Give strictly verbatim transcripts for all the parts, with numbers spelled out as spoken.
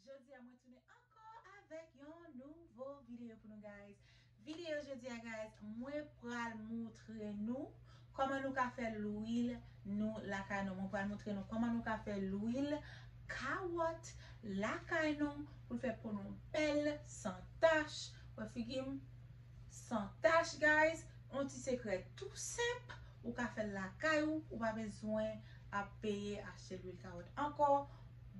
Jodi a mwen tounen ankò avèk yon nouvo videyo pou nou, guys. Videyo jodi a, guys, mwen pral montre nou kòman nou ka fè lwil nou lakay nou. Mwen pral montre nou kòman nou ka fè lwil kawòt lakay nou pou l fè po nou bèl, san tach. Wè figi m, san tach, guys. Yon ti sekrè tou senp, ou ka fè l lakay ou, ou pa bezwen ap peye achte lwil kawòt ankò.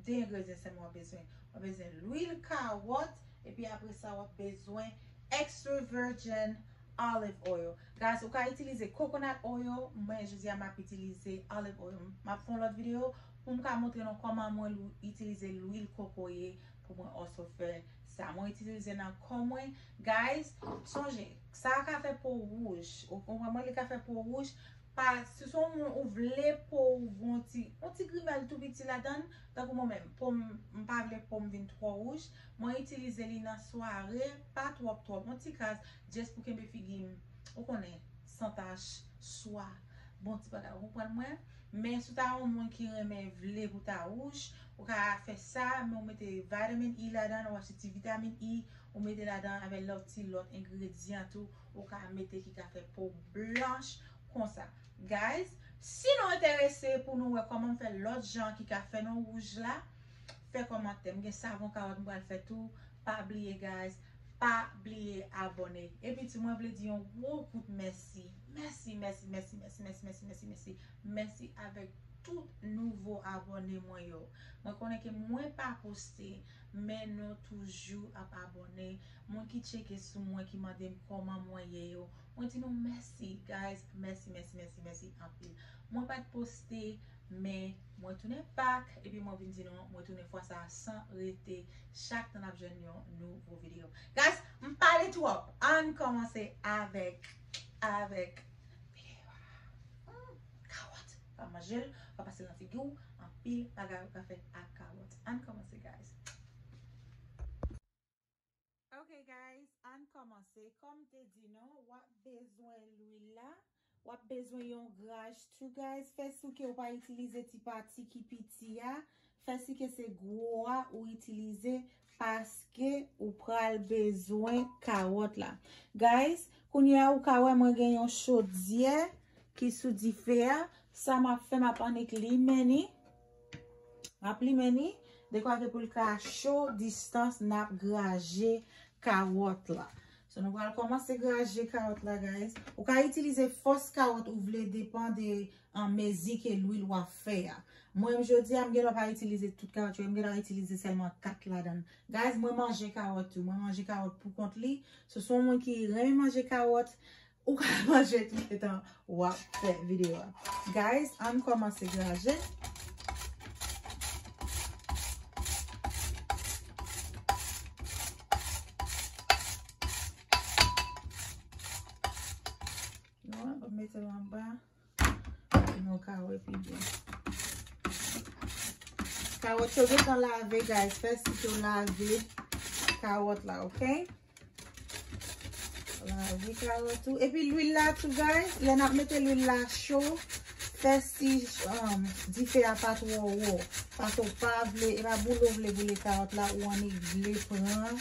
De engredyan sèlman w ap bezwen. W ap bezwen lwil kawòt, epi apre sa, w ap bezwen extra virgin olive oil. Guys, ou ka itilize coconut oil, mwen jodi a m ap itilize olive oil. M ap fè yon lòt videyo pou m ka montre nou kòman mwen lou- itilize lwil kokoye pou mwen also fè sa. Mwen itilize nan kò mwen. Guys, sonje, sa a ka fè po wouj. Ou konprann mwen, li ka fè po wouj. Pa, si se yon moun ou vle po ou yon ti, yon ti grimèl tou piti ladan l, tankou mwen menm, po m, m pa vle po m vin twò wouj, mwen itilize li nan sware, pa twòp twòp, yon ti kras, just pou kenbe figi m, ou konnen, san tach, swa, bon ti bagay, ou konprann mwen? Men si w ta yon moun ki renmen vle pou ta wouj, ou ka fè sa, men ou mete vitamin E ladan l, ou achte ti vitamin E, ou mete ladan avèk lòt ti lòt engredyan tou, ou ka mete ki ka fè po blanch konsa. Guys, si nou enterese pou nou wè kòman m fè lòt jan ki ka fè nou wouj la, fè kòmantè. M gen savon kawòt m pral fè tou. Pa bliye, guys, pa bliye abòne. Epi tou, mwen vle di yon gwo kout mèsi. Mèsi, mèsi, mèsi, mèsi, mèsi, mèsi, mèsi, mèsi. Mèsi avèk tout nouvo abòne mwen yo. Mwen konnen ke mwen pa poste, men nou toujou ap abòne. Moun ki tcheke sou mwen, ki mande m kòman mwen ye yo, mwen di nou mèsi, guys. Mèsi, mèsi, mèsi, mèsi anpil. Mwen pa t poste, men mwen tounen back, epi mwen vin di nou, mwen tounen fwa sa a san rete. Chak tan n ap jwenn yon nouvo videyo. Guys, m pale twòp. Ann kòmanse avèk, avèk videyo a. Hmm, kawòt. Pa manje l, pa pase l nan figi w. Anpil bagay ou ka fè ak kawòt. Ann kòmanse, guys. Ok, guys, ann kòmanse. Kòm m te di nou, w ap bezwen lwil la. W ap bezwen yon graj tou, guys. Fè si ke w pa itilize ti pati ki piti a. Fè si ke se gwo a ou itilize, paske ou pral bezwen kawòt la. Guys, kounye a ou ka wè mwen gen yon chodyè ki sou dife a. Sa m ap fè, m ap annik limen ni. M ap limen ni, dekwa ke pou l ka cho, distans n ap graje kawòt la. So, nou pral kòmanse graje kawòt la, guys. Ou ka itilize fòs kawòt ou vle, depan de, an, mezi ke lwil w ap fè a. Mwen menm jodi a, m gen dwa pa itilize tout kawòt yo, m gen dwa itilize sèlman kat ladan l. Guys, mwen manje kawòt tou. Mwen manje kawòt pou kont li. So, si w se yon moun ki renmen manje kawòt, ou ka manje touletan w ap fè videyo a. Guys, ann kòmanse graje. Nou, ann mete l anba. Pou nou ka wè pi byen. Kawòt yo gentan lave, guys. Fè si ke w lave kawòt la, ok? Lave kawòt ou. Epi lwil la tou, guys. Lè n ap mete lwil la cho, fè si, um, dife a pa twò wo. Paske w pa vle, e pa boule w vle boule kawòt la, ou annik vle pran,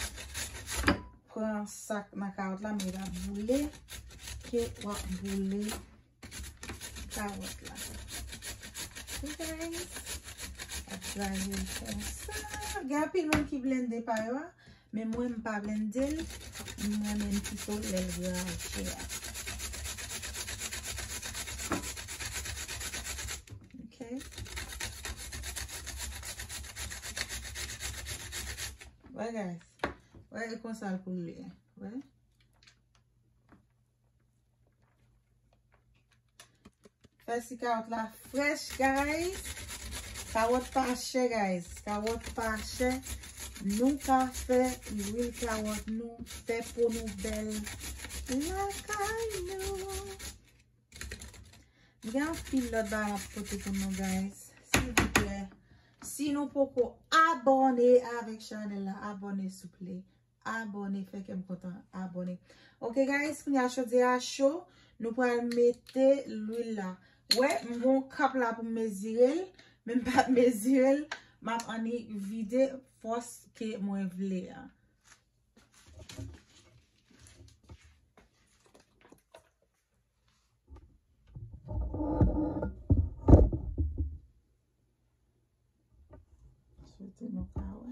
pran sa k nan kawòt la, men e pa boule ke w ap boule kawòt la. Ok, guys. Ap graye l konsa. Gen anpil moun ki blende pa yo a, men mwen m pa blende l. Mwen menm pito lè l graje a. Ok. Wè, guys. Wè, e konsa l pou l ye. Wè. Fè si kawòt la frèch, guys. Kawòt pa chè, guys. Kawòt pa chè. Nou ka fè lwil kawòt nou, fè po nou bèl lakay nou. M gen anpil lòt bagay m ap pote pou nou, guys. Silvouplè, si nou poko abòne avèk chanèl la, abòne souple. Abòne, fè kè m kontan, abòne. Ok, guys, kounye a chodyè a cho, nou pral mete lwil la. Wè, m gen yon kap la pou m mezire l, men m pa t mezire l. m ap annik vide fòs ke mwen vle a. Swete nou ka wè.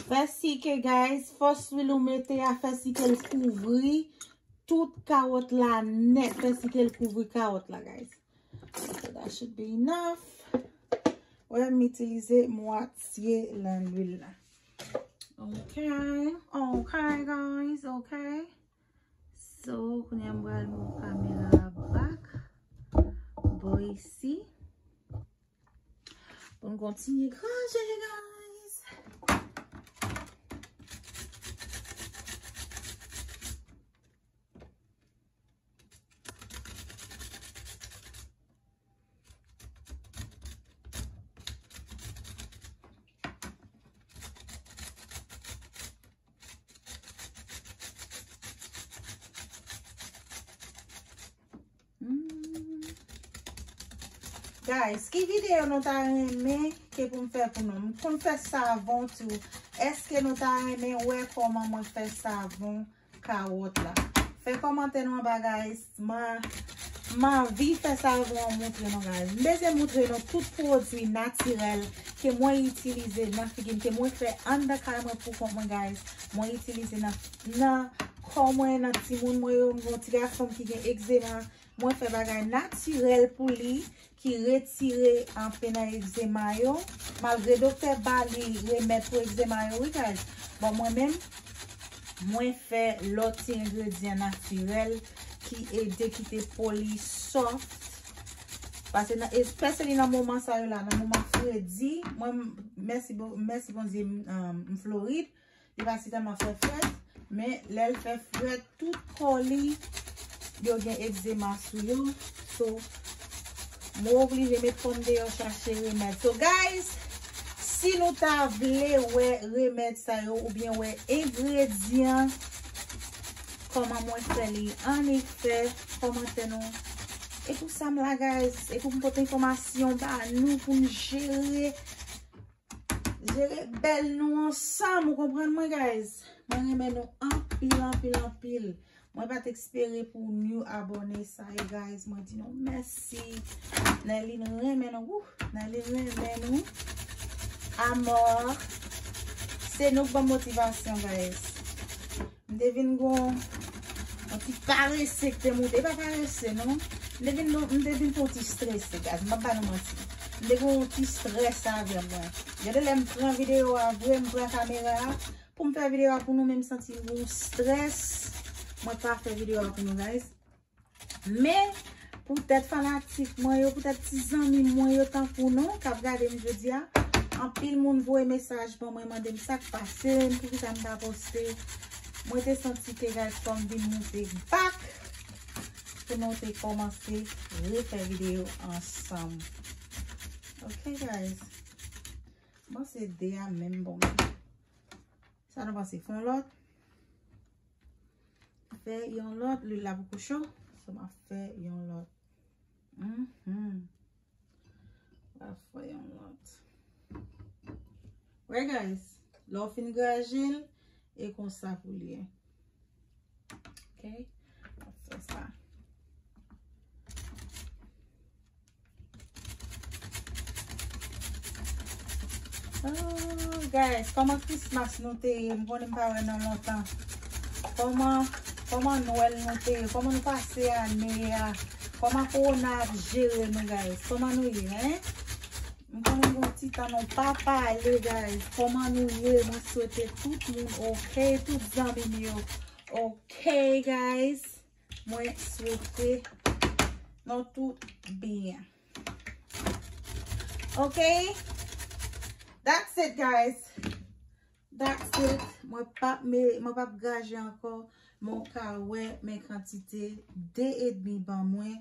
Fè si ke, guys, fòs lwil ou mete a, fè si ke l kouvri tout kawòt la nèt. Fè si ke l kouvri kawòt la, guys. So that should be enough. Wè, m itilize mwatye lan lwil la. Ok, ok, guys, ok. So, kounye a m pral mete kamera a back bò isi. Pou n kontinye graje, guys. Hmm. Guys, ki videyo nou ta renmen ke pou m fè pou nou? M konn fè savon tou. Èske nou ta renmen wè kòman mwen fè savon kawòt la? Fè kòmantè nou anba, guys. Mwen, m anvi fè savon an moutre nou, guys. M bezwen moutre nou tout pwodui natirèl ke mwen itilize nan figi m, ke mwen fè anndan kay mwen pou kont mwen, guys. Mwen itilize nan, nan kò mwen, nan timoun mwen yo. M gen yon ti gason m ki gen egzema. Mwen fè bagay natirèl pou li, ki retire anpe nan egzema yo. Malgre doktè ba li remèd pou egzema yo, wi, guys. Bon, mwen menm, mwen fè lòt ti engredyan natirèl ki ede kite po li soft. Paske nan, especially nan moman sa yo la, nan moman fredi, mwen, mèsi Bo-, mèsi Bondye, m, um, m Florid. Li pa si tèlman fè frèt, men lè l fè frèt, tout kò li, yo gen egzema sou yo. So, mwen oblije met kò m deyò chache remèd. So, guys, si nou ta vle wè remèd sa yo oubyen wè engredyan, kòman mwen fè li, annik fè kòmantè nou. E pou sa m la, guys, e pou m pote enfòmasyon ba nou pou n jere jere bèl nou ansanm, ou konprann mwen, guys? Mwen renmen nou anpil, anpil, anpil. Mwen pa t espere pou new abòne sa ye, guys. Mwen di nou mèsi. Nerline renmen nou. Wouh, Nerline renmen nou. Amò. Se nou k ban m motivasyon, guys. M te vin gon yon ti parese ki te moute. E pa parese, non. M te vin, m te vin fè yon ti strese, guys. M p ap ba nou manti. M te gon yon ti strès avè mwen. Gen de lè m pran videyo a vre, m pran kamera a pou m fè videyo a pou nou, men m santi m gon strès. Mwen pa fè videyo a pou nou, guys. Men, poutèt fanatik mwen yo, poutèt ti zanmi mwen yo tankou nou k ap gade m jodi a, anpil moun voye mesaj ban mwen, mande m sa k pase m, poukisa m pa poste. Mwen te santi ke, guys, fò m vin moute back pou nou te kòmanse refè videyo ansanm. Ok, guys. Bon, se de a menm bon. Sa nou panse? Fè yon lòt? Fè yon lòt, lwil la poko cho. So, m ap fè yon lòt. Mhm. M ap fè yon lòt. Wè, guys, lè w fin graje l, e konsa pou l ye. Ok? M ap fè sa. Oh, guys, kòman Christmas nou te ye? M konnen m pa wè nan lontan. Kòman, kòman Nwèl nou te ye? Kòman nou pase ane a? Kòman kowona ap jere nou, guys? Kòman nou ye, en? M konnen m gon ti tan nou pa pale, guys. Kòman nou ye? Mwen swete tout moun ok, tout zanmi m yo ok, guys. Mwen swete nou tout byen. Ok? That's it, guys. That's it. Mwen p ap me-, mwen p ap graje ankò. Men w ka wè men kantite de edmi ban mwen.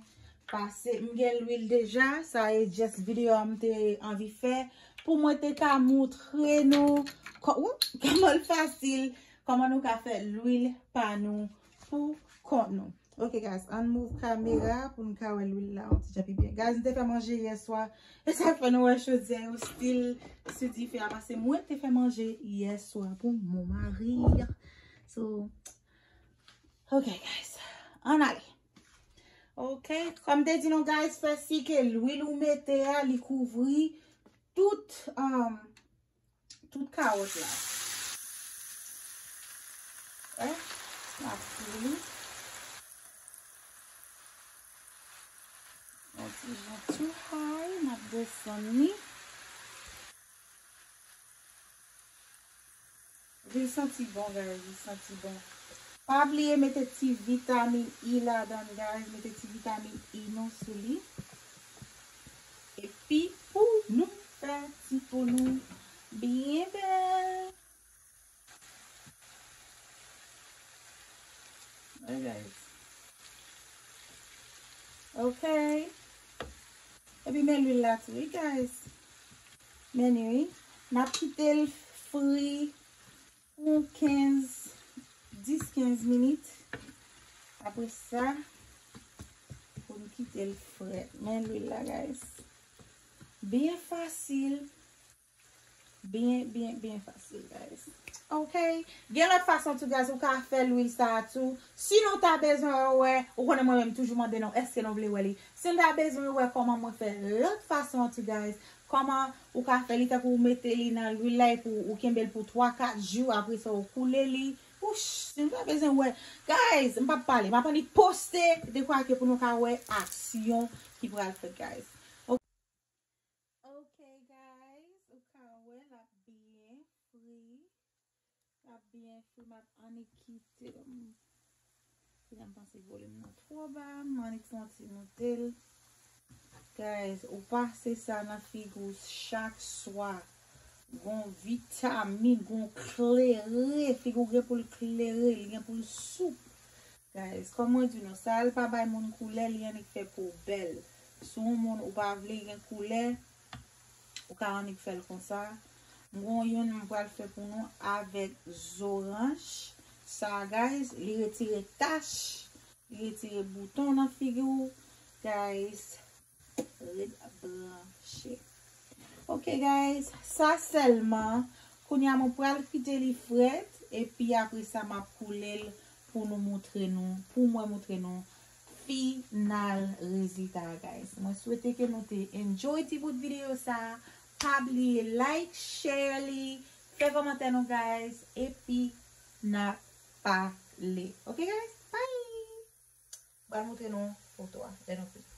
Pase, m gen lwil deja. Sa e just videyo a m te anvi fè pou mwen te ka moutre nou kò-, woup, kòman l fasil, kòman nou ka fè lwil pa nou pou kont nou. Ok, guys, ann move kamera pou n ka wè lwil la yon ti jan pi byen. Guys, m te fè manje yè swa. E sa k fè nou wè chodyè yo still sou dife a, paske mwen te fè manje yè swa pou mon mari. So, ok, guys, ann ale. Ok, kòm m te di nou, guys, fè si ke lwil ou mete a, li kouvri tout, um, tout kawòt la. Wè, m ap fri li. Yon ti jan too high, m ap desann li. Li santi bon, guys, li santi bon. Pa bliye mete ti vitamin E ladan, guys, mete ti vitamin E nou sou li. Epi pou nou fè ti po nou byen bèl. Hey, guys. Ok. Epi men lwil la tou, wi, guys. Men li, wi. N ap kite l fri pou kenz, dis kenz minit. Apre sa, pou n kite l frèt. Men lwil la, guys. Byen fasil. Byen, byen, byen fasil, guys. Ok. Gen lòt fason tou, guys, ou ka fè lwil sa a tou. Si nou ta bezwen wè, ou konnen mwen menm toujou mande nou, èske nou vle wè li? Si nou ta bezwen wè kòman mwen fè lòt fason an tou, guys, kòman ou ka fè li, tankou ou mete li nan lwil la epi ou kenbe l pou twa, kat jou, apre sa ou koule li. Wouch, si nou ta bezwen wè, guys, m p ap pale, m ap annik poste dekwa ke pou nou ka wè aksyon ki pral fèt, guys. Ok, guys, ou ka wè l ap byen fri. L ap byen fri, m ap annik kite l. Kounye a m panse volim nan twò ba, m annik fè yon ti moute l. Guys, ou pase sa nan figi w chak swa. Gon vitamin, gon klere, figi w gen pou l klere, li gen pou l soup. Guys, kòm mwen di nou, sa l pa bay moun koulè, li annik fè po w bèl. Si w moun ou pa vle gen koulè, ou ka annik fè l konsa. M gon youn m pral fè pou nou avèk zoranj. Sa, guys, li retire tach, li retire bouton nan figi w. Guys, ret branche. Ok, guys, sa sèlman. Kounye a mwen pral kite li frèt, epi apre sa m ap koule l pou nou moutre nou, pou mwen moutre nou final rezilta a, guys. Mwen swete ke nou te enjoy ti bout videyo sa. Pa bliye like, share li, fè kòmantè nou, guys, epi n ap pale. Ok, guys? Bye! Pral moutre nou foto a lè nou fini.